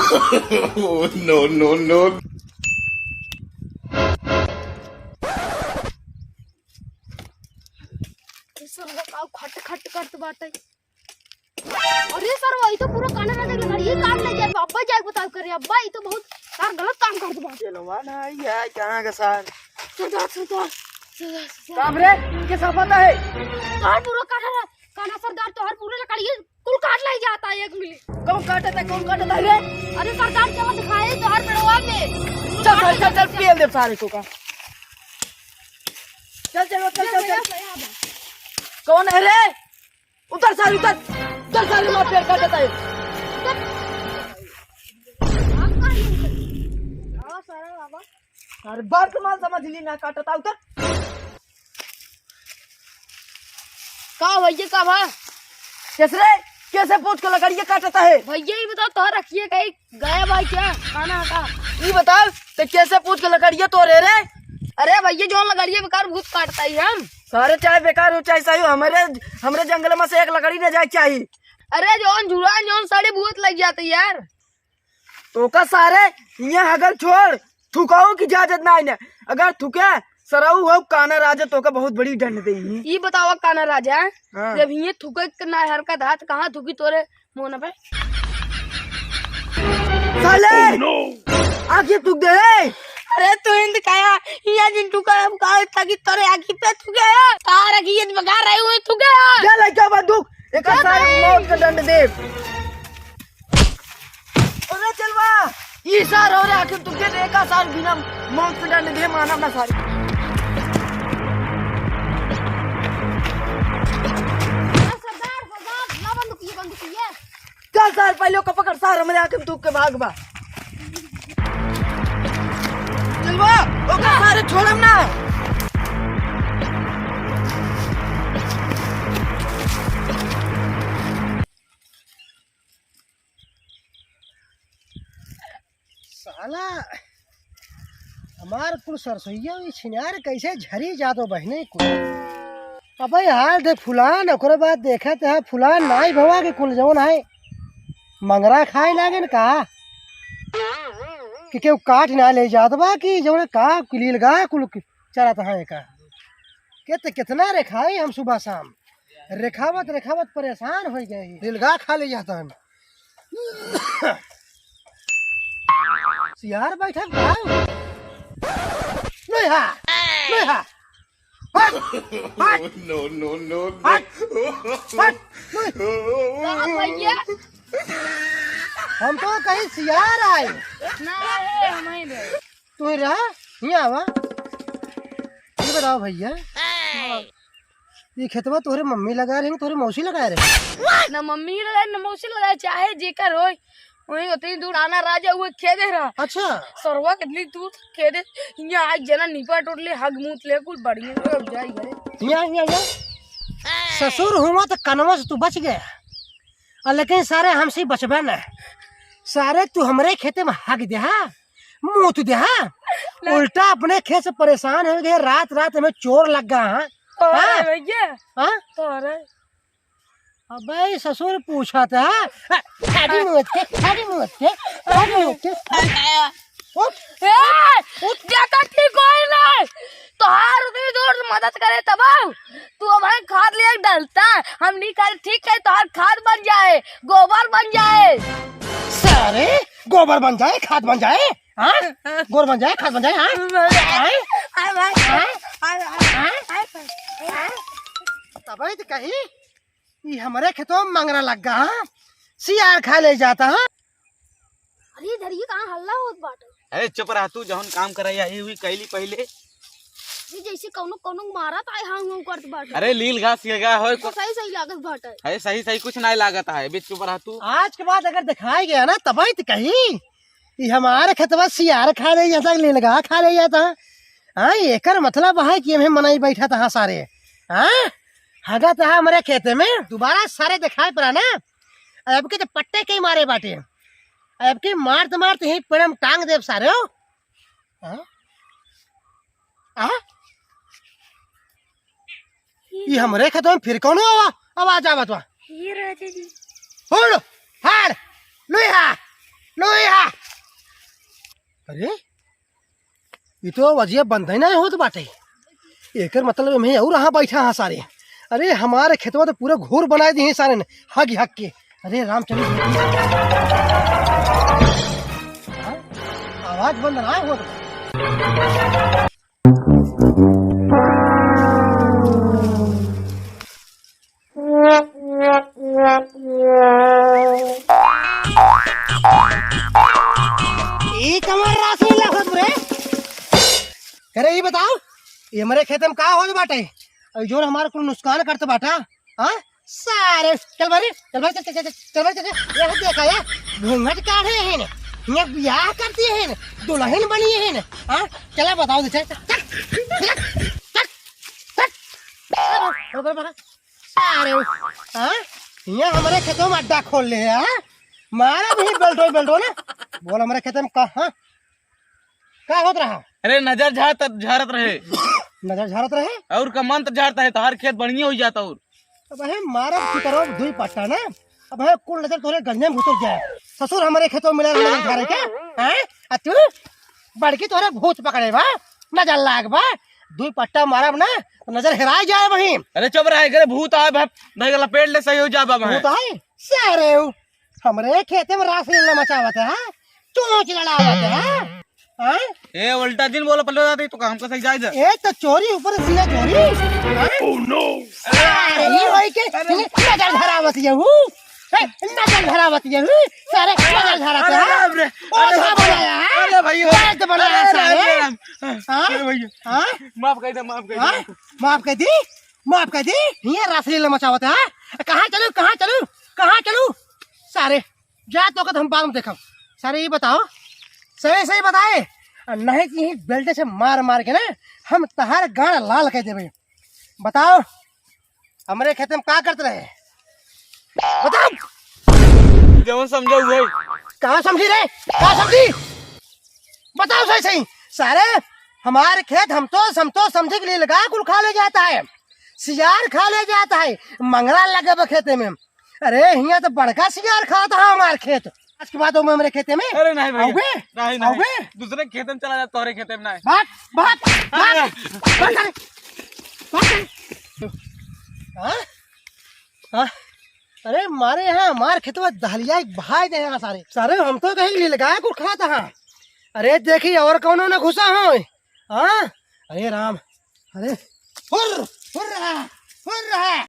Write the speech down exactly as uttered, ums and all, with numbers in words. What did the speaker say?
Oh, no, no, no। ई सरवा का खट खट करत बाटे। अरे सरवा, ई तो पूरा कान्हा राजा के लकड़िए काट ले जाए। अब्बा जाए बताओ करे, अब्बा ई तो बहुत सार गलत काम करत बाटे। चलवा ना, ई है कहाँ का सार? सरदार, सरदार, सरदार, सरदार। का रे, इनके सब पता है? तोहर पूरा कान्हा, कान्हा सरदार, तोहर पूरा लकड़िए कुल काट ले जाता है एक मिली। कौन काटता है, कौन काटता है रे? अरे सरदार, चलो दिखाए तोहर पेड़वा में। चल, चल, चल, चल, पेल दे सारे को का। चल, चल, चल, चल, चल। कौन है रे? उतर सारे, उतर। उतर सारे, मार पेड़ काटता है। अरे बात तो मान समझ ली ना, काटता, उतर। का भैया, का भा? कैसे रे? कैसे पूछ के लकड़िया काटता है? भैया, ई बताओ, तोहर अखिए कहीं गायब है क्या? खाना हटा। ई बताओ, तो कैसे पूछ के लकड़िया तोरे रे? अरे भैया, जौन लकड़िया बेकार बहुत काटता ही हम। सारे चाहे बेकार हो, चाहे सही हो, हमरे, हमरे जंगल में से एक लकड़ी न जाए चाहिए। अरे जौन झुरा, जौन सड़े बहुत लग जाते यार। तोका सारे, यहाँ हगल छोड़, थुकाओ की इजाजत ना आइने। अगर थुके, सरऊ हो कान्हा राजा, तोका बहुत बड़ी डंड देही। ई बतावा कान्हा राजा, हाँ। जब हिये थुके के ना हरकत हाथ, कहाँ थुकी तोरे मुँह पे? साले! Oh, no! आँखी थुक दे, हे! अरे तू हिंद काया, हिया जिन थुका, हम कहा था कि तोरे आँखी पे थुके है। तार आँखी ये बगा रहे हुए थुके है। जा लड़का बंदूक, एक क्या सारे करे? मौत का दंड दे। अरे चलवा, ई सार हो रे, आखिर तुझे देखा सार बिना मौत के दंड दे मानव ना सारे। सरदार, सरदार, ला बंदूक, ये बंदूक, ये। चल सार, पहले ओका पकड़ सार, हमरे आँख में थूक के भाग बा। चलवा, ओका सारे छोड़म ना। साला, हमार कुल सरसोइया ई छिनार कैसे झरी जातो बहिने कुल। अबे हाल दे फुलान, ओकरे बाद देखत है फुलान नाई भवा के कुल जौन है मंगरा खाए लागे न का कि केहू काट ना ले जात बा कि जौन का लीलगा कुल चरत है का। केत-, कितना रे खाए हम सुबह शाम। रेखावत, रेखावत परेशान होइ गए ही। लीलगा खा ले जाता है। सियार बैठल बा। लोहा, लोहा। हट, हट। No, no, no, no। हट, हट। का भैया? हम तो कहीं सियार आए। ना, ए, हम ही बे। तू ही रहा? हियाँ आवा। ये बताओ भैया, हाँ। ये खेतवा तोहरे मम्मी लगा रही, तोहरे मौसी लगा रही? ना मम्मी लगा, ना मौसी लगा, चाहे जेकर होय, वहीं उतनी दूर कान्हा राजा हुए खेदे रहा। अच्छा। सरवा कितनी दूर खेदे, यहाँ आज जना निपा टोट ले, हग मूत ले, कुल बढ़िया से अब जाई घरे। यहाँ, यहाँ, यहाँ। ससुर हुआ तो कनवा से तू बच गया, और लेकिन सारे हमसे बचबे न। सारे तू हमरे खेते में हग दे, हाँ? मूत दे, हाँ? ना। उल्टा अपने खेत से परेशान हो गए, रात रात में चोर लग गया, हाँ? तोहरे हाँ? भैया, हाँ? तोहरे। अबे ससुर पूछत है, हाँ? खाली मूत के, खाली मूत के, खाली मूत के। उठ, ए, उठ। देखा ठीक होई नहीं। तोहार उतनी दूर से मदद करे तब तू हमारे खाद ले डालता। हम नहीं करे, ठीक है, तोहार खाद बन जाए, गोबर बन जाए। सारे, गोबर बन जाए, खाद बन जाए, हाँ? गोबर बन जाए, खाद बन जाए, हाँ? हाँ? अरे भाई, हाँ? अरे भाई, हाँ? अरे भाई। तबे तो कही, ई हमरे खेतवा में मंगरा लग गया, हाँ? सियार खा ले जाता, हाँ? अरे इधर ये कहाँ हल्ला होत बाटे? अरे चुप रह तू, जौन काम करे आई हुई कैली पहिले। ये जैसे कौनो कौनो मारत आए, हाँ, हाँ करत बाटे। अरे लील घास, लील घास होय तो को- सही सही लागत बाटे। अरे सही सही कुछ नहीं लागत है, बीच चुप रह तू। आज के बाद अगर दिखाई गया ना, तबे तो कही, ई हमारे खेतवा सियार खा ले जाता, लीलगा खा ले जाता। हाँ, एकर मतलब है कि हमें मनई बैठा था सारे। हाँ, हगा था हमारे खेते में, दोबारा सारे दिखाई पड़ा ना, अब के तो पट्टे के ही मारे बाटे। अब के मारत मारत यहीं पेड़ में टांग देब सारे हो। हाँ? हाँ? ई हमरे खेतवा में फिर कौनो आवा-, आवाज आवत बा? ये राजा जी। हुड़, हाड़, लुइहा, लुइहा, अरे, ये तो अजिया बंद ही ना होत बाटे। एकर मतलब एम्हे और यहाँ बैठा है सारे। अरे, हमारे खेतवा तो पूरा घूर बनाए दिए सारे ने, हग हग के। अरे राम, चली। हाँ? आवाज बंद ना होत। ई कमर रासलीला होत रे। करे ई बताओ, ये हमरे खेते में का होत बाटे? और जोन हमार कुल नुकसान करत बाटा, हाँ? सारे, चल बारे, चल बारे, चल, चल, चल, चल बारे, चल, चल। ये देखा ये, घूंघट काढ़े हैं, ये ब्याह करती हैं, दुल्हन बनी हैं, हाँ? चला बताओ दे, चल, चल, चल, चल, चल, चल, चल, चल, चल, चल। सारे, हाँ? यहाँ हमारे खेतों में अड्डा खोल ले, हाँ? मारा भी बेल्टो, बेल्टो ना। बोल, हमारे खेते में कहाँ, का होत रहा? अरे, नजर झारत, झारत रहे। नजर झारत रहे? और का मंत्र झारता है, तोहार खेत बढ़िया हो जाता और। अब है मारा की तरफ दुई पट्टा ना। अब है कुल नजर तोरे गंजे में घुसर जाए। ससुर हमारे खेतों में मिला नजर झारे के, हैं? आ तू बड़की तोरे भूत पकड़े बा, नजर लाग बा। दुई पट्टा मारब ना, तो नजर हेराई जाए वहीं। अरे चुप रहे, करे भूत आए भाई, नहीं लपेट ले, सही हो जा बाबा। भूत आए? सारे हो, हमरे खेते में रासलीला मचावत है, हाँ? चोंच लड़ावत है, हाँ? ए, उल्टा दिन बोला पल्ले जाते तो काम का सही जाए दे। ए, तो चोरी ऊपर से सीधा चोरी, हाँ? Oh no! सारे ही होई के अरे। नजर धरावत ये हूँ। ए, नजर धरावत ये हूँ। सारे नजर धरावत अरे है। राम रे, ओ अरे था राम, बनाया है। अरे भैया, बैठ बनाया अरे राम सारे। रे राम। हाँ? अरे भैया, हाँ? माफ कर दे, माफ कर हाँ? दे। माफ कर दी? माफ कर दी? ये रासलीला मचावत है, हाँ? कहाँ चलू, कहाँ चलू, कहाँ चलू? सारे, जा तो कद हम बाद में देखब। सारे, ये बताओ, सही, सही बताए, और नहीं कि यही बेल्टे से मार, मार के ना, हम तहार गाड़ लाल कर देबे। बताओ, हमरे खेते में का करत रहे? बताओ। जवन समझे उहे। कहाँ समझी रे? का समझी? बताओ सही सही। सारे, हमार खेत हम तो, हम तो समझे के लिए लगा, कुल खा ले जाता है, सियार खा ले जाता है, मंगरा लगे बा खेते में। अरे, हियाँ तो बड़का सियार खाता है हमार खेत। आज के बाद वो हमरे खेते में अरे नहीं भैया, आओगे? नहीं, नहीं। आओगे? दूसरे खेते में चला जा, तोहरे खेते में नहीं। भाग, भाग, भाग, अरे। भाग, अरे, भाग, अरे। हाँ? हाँ? अरे मारे यहाँ हमार खेतवा दहलिया एक बहाय दे यहाँ सारे। सारे हम तो कहीं लीलगाय कुल खात हाँ। अरे देखी और कौनो न घुसा हो। हाँ? अरे राम। अरे हुर्र, हुर्र, हुर्र।